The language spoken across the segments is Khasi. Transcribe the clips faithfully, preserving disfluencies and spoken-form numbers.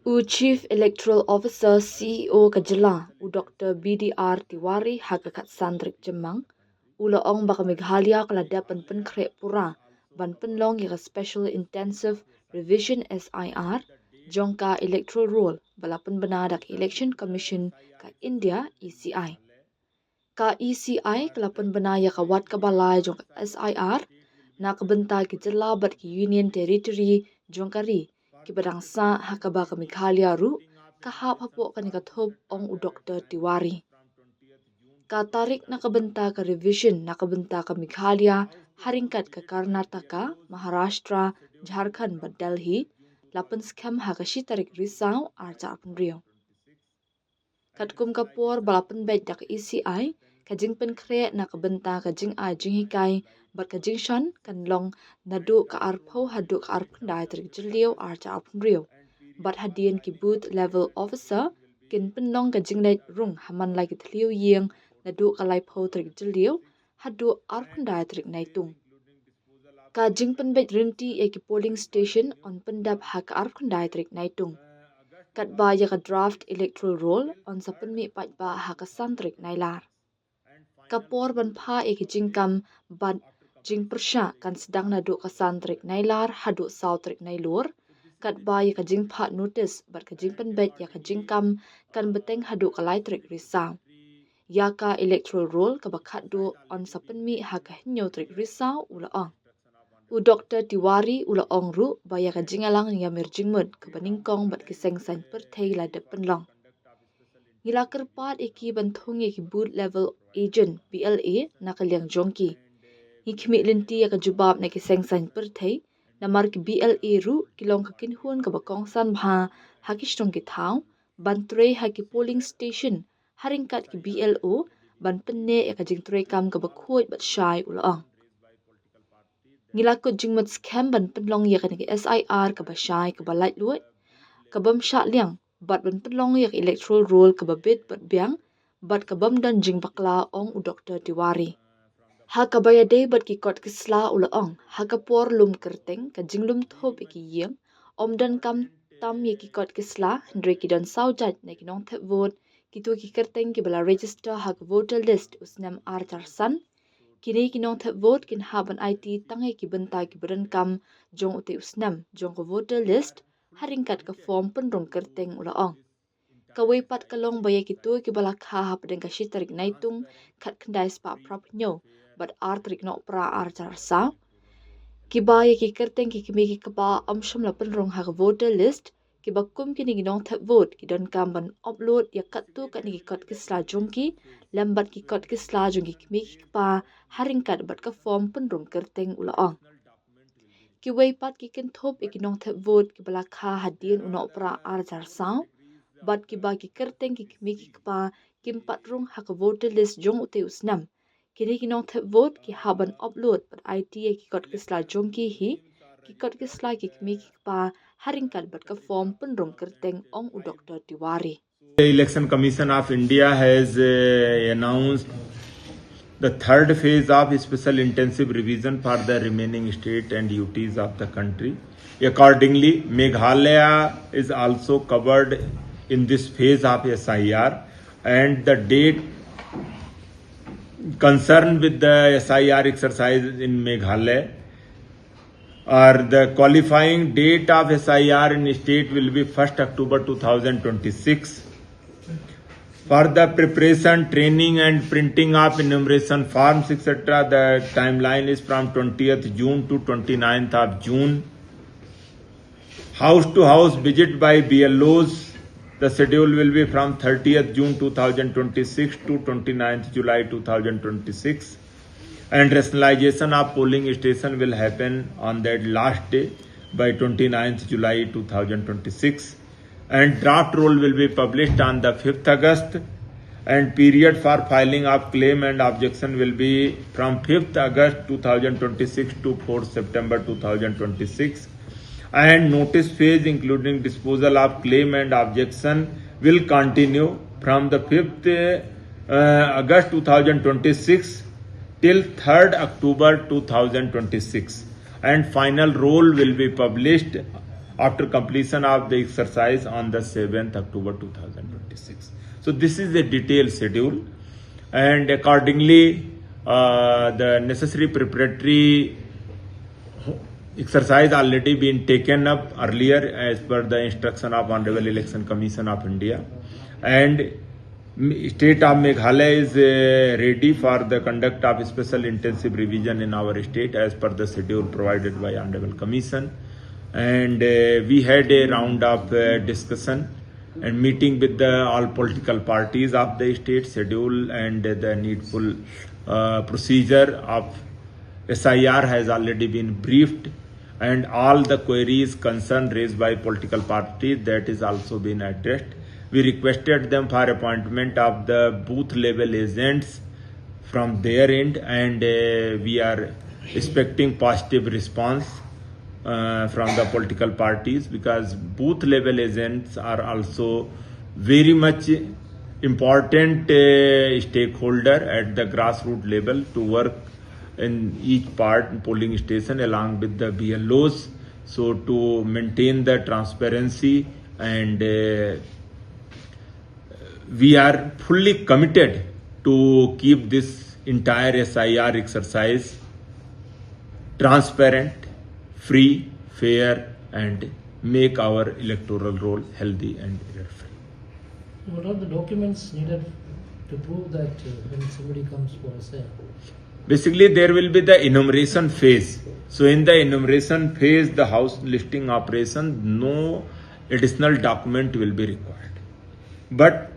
U Chief Electoral Officer, C E O ka jylla, u Doctor B D R Tiwari, ha ka khatsan tarik Jymmang, u la ong ba ka Meghalaya ka la dep ban pynkhreh pura ban pynlong ïa ka Special Intensive Revision, S I R, jong ka Electoral Roll ba la pynbna da ka Election Commission ka India, E C I. Ka E C I ka la pynbna ïa ka wat kaba lai jong ka S I R na ka bynta ki jylla bad ki Union Territory jong ka ri kiba dang sah, ha kaba ka Meghalaya ruh ka hap hapoh kane ka thup, ong u Doctor Tiwari. Ka tarik na ka bynta ka revision na ka bynta ka Meghalaya ha ryngkat ka Karnataka, Maharashtra, Jharkhand bad Delhi la pynskhem ha ka shi tarik Risaw, arhajar arphew hynriew. Katkum ka por ba la pynbeit da ka E C I, ka jingpynkhreh na ka bynta ka jingai jinghikai bad ka jingshon kan long naduh ka arphew haduh ka arphew khyndai tarik Jylliew, arhajar arphew hynriew. Bad hadien ki Booth Level Officer kin pynlong ka jingleit rung ha man la ki thliew ïing naduh ka laiphew tarik Jylliew haduh arphew khyndai tarik Naitung. Ka jingpynbeit rynti ïa ki polling station yn pyndep ha ka arphew khyndai tarik Naitung. Katba ïa ka draft electoral roll yn sa pynmih paidbah ha ka san tarik Nailar. Ka por ban phah ïa ki jingkam bad jingpyrshah kan sdang naduh ka san tarik Nailar haduh saw tarik Nailur. Katba ïa ka jingphah notis bad ka jingpynbeit ïa ka jingkam kan bteng haduh ka lai tarik Risaw. Ïa ka electoral roll kaba khatduh yn sa pynmih ha ka hynñiew tarik Risaw, u la ong. U Doctor Tiwari u la ong ruh ba ïa ka jingïalang ïa mir jingmut kaba nyngkong bad ki seng saiñ pyrthei la dep pynlong. Ngi la kyrpad ïa ki ban thung ïa ki Booth Level Agent, B L A, na ka liang jong ki. Ngi khmih lynti ïa ka jubab na ki seng saiñ pyrthei, namar ki B L A ruh ki long ka kynhun kaba kongsan bha ha ki shnong ki thaw ban trei ha ki polling station ha ryngkat ki B L O ban pynneh ïa ka jingtrei kam kaba khuid bad shai, u la ong. Ngi la kut jingmut skhem ban pynlong ïa kane ka S I R kaba shai, kaba laitluid, kabym shah liang, bad ban pynlong ïa ka electoral roll kaba bit bad biang bad kabym don jingbakla, ong u Doctor Tiwari. Ha kaba ïadei bad ki kot ki sla, u la ong, ha ka por lum kyrteng, ka jinglum thup ïa ki ïing, ym donkam tam ïa ki kot ki sla, hynrei ki don saw jait na ki nongthep vote, kito ki kyrteng kiba la register ha ka voter list u snem arhajar san. Kine ki nongthep vote kin hap ban aiti tang ïa ki bynta kiba donkam jong utei u snem jong ka voter list ha ryngkat ka form pynrung kyrteng, u la ong. Kawei pat ka long ba ïa kito kiba la kha hapdeng ka shi tarik Naitung khatkhyndai spah phra phew hynñiew bad ar tarik Nohprah arhajar arsaw, kiba ïa ki kyrteng ki kmie ki kpa ym shym la pynrung ha ka voter list, kiba kum kine ki nongthep vote ki donkam ban upload ïa katto katne ki kot ki sla jong ki lem bad ki kot ki sla jong ki kmie ki kpa ha ryngkat bad ka form pynrung kyrteng, u la ong. Kiwei pat ki kynthup ïa ki nongthep vote kiba la kha hadien u Nohprah arhajar saw bad kiba ki kyrteng ki kmie ki kpa kim pat rung ha ka voter list jong utei u snem. Kine ki nongthep vote ki hap ban upload bad aiti ïa ki kot ki sla jong ki hi, ki kot ki sla ki kmie ki kpa ha ryngkat bad ka form pynrung kyrteng, ong u Doctor Tiwari. The Election Commission of India has uh, announced the third phase of special intensive revision for the remaining state and U Ts of the country. Accordingly, Meghalaya is also covered in this phase of S I R, and the date concerned with the S I R exercise in Meghalaya, or the qualifying date of S I R in state will be first October two thousand twenty-six. For the preparation, training and printing of enumeration forms, et cetera, the timeline is from twentieth June to twenty-ninth of June. House to house visit by B L Os. The schedule will be from thirtieth June two thousand twenty-six to twenty-ninth July two thousand twenty-six. And rationalization of polling station will happen on that last day by twenty-ninth July two thousand twenty-six. And draft roll will be published on the fifth August. And period for filing of claim and objection will be from fifth August two thousand twenty-six to fourth September two thousand twenty-six. And notice phase, including disposal of claim and objection, will continue from the fifth uh, August two thousand twenty-six till third October two thousand twenty-six. And final roll will be published after completion of the exercise on the seventh October two thousand twenty-six. So this is the detailed schedule, and accordingly, uh, the necessary preparatory exercise already been taken up earlier as per the instruction of Honorable Election Commission of India, and state of Meghalaya is uh, ready for the conduct of special intensive revision in our state as per the schedule provided by Honorable Commission. And uh, we had a round of uh, discussion and meeting with the all political parties of the state schedule and the needful uh, procedure of S I R has already been briefed, and all the queries, concern raised by political parties, that is also been addressed. We requested them for appointment of the booth level agents from their end, and uh, we are expecting positive response uh, from the political parties, because booth level agents are also very much important uh, stakeholder at the grassroots level to work in each part polling station along with the B L Os. So to maintain the transparency, and uh, we are fully committed to keep this entire S I R exercise transparent, free, fair, and make our electoral roll healthy and error free. What are the documents needed to prove that uh, when somebody comes for S I R? Basically, there will be the enumeration phase. So, in the enumeration phase, the house listing operation, no additional document will be required. But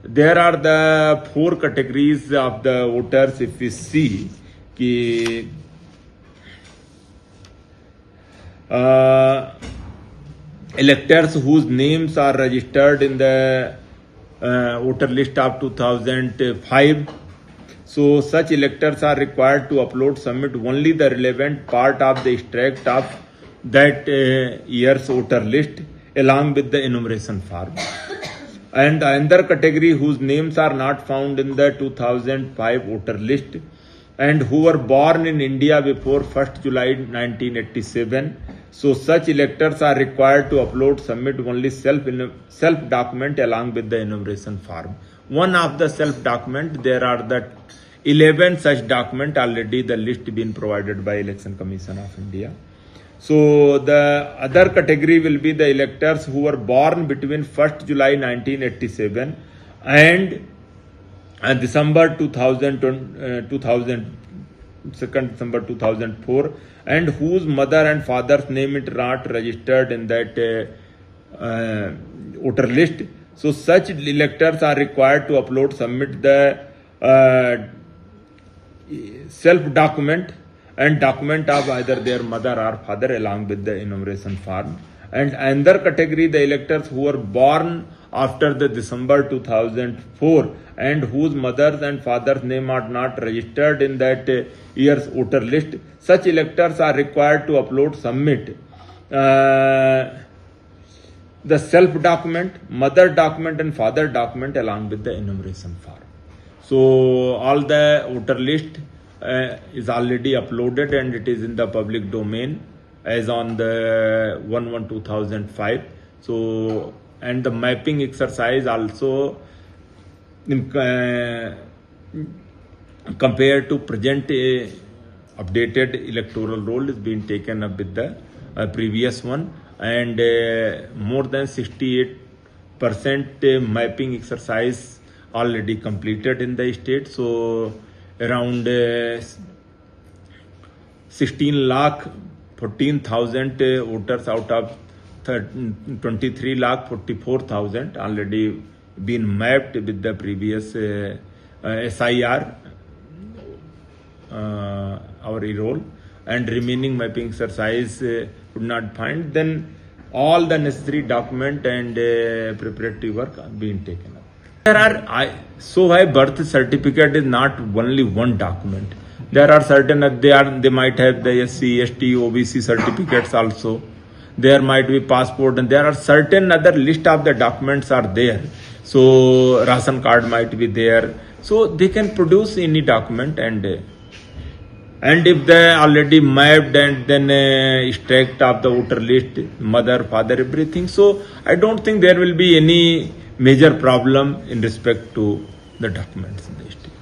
there are the four categories of the voters. If we see, ki, uh, electors whose names are registered in the uh, voter list of two thousand five. So such electors are required to upload, submit only the relevant part of the extract of that uh, year's voter list along with the enumeration form. And another category whose names are not found in the two thousand five voter list and who were born in India before first July nineteen eighty-seven. So such electors are required to upload, submit only self self document along with the enumeration form. One of the self document, there are the eleven such document already the list been provided by Election Commission of India. So the other category will be the electors who were born between first July nineteen eighty-seven and uh, December two thousand, uh, two thousand, second December two thousand four, and whose mother and father's name is not registered in that uh, uh, voter list. So such electors are required to upload, submit the uh, self document and document of either their mother or father along with the enumeration form. And another category, the electors who were born after the December two thousand four and whose mothers and fathers' name are not registered in that uh, year's voter list. Such electors are required to upload, submit uh, the self document, mother document, and father document along with the enumeration form. So all the voter list uh, is already uploaded and it is in the public domain as on the one one two thousand five. So, and the mapping exercise also in, uh, compared to present, a updated electoral roll is being taken up with the uh, previous one, and uh, more than sixty-eight percent mapping exercise already completed in the state. So around uh, sixteen lakh fourteen thousand uh, voters out of thir- twenty-three lakh forty-four thousand already been mapped with the previous uh, uh, S I R, uh, our roll, and remaining mapping exercise uh, could not find, then all the necessary document and uh, preparatory work are being taken up. There are, I, so why birth certificate is not only one document. There are certain, uh, they are, they might have the S C, S T, O B C certificates also. There might be passport, and there are certain other list of the documents are there. So ration card might be there. So they can produce any document and uh, And if they already mapped and then uh, extract of the voter list, mother, father, everything. So I don't think there will be any major problem in respect to the documents in the state.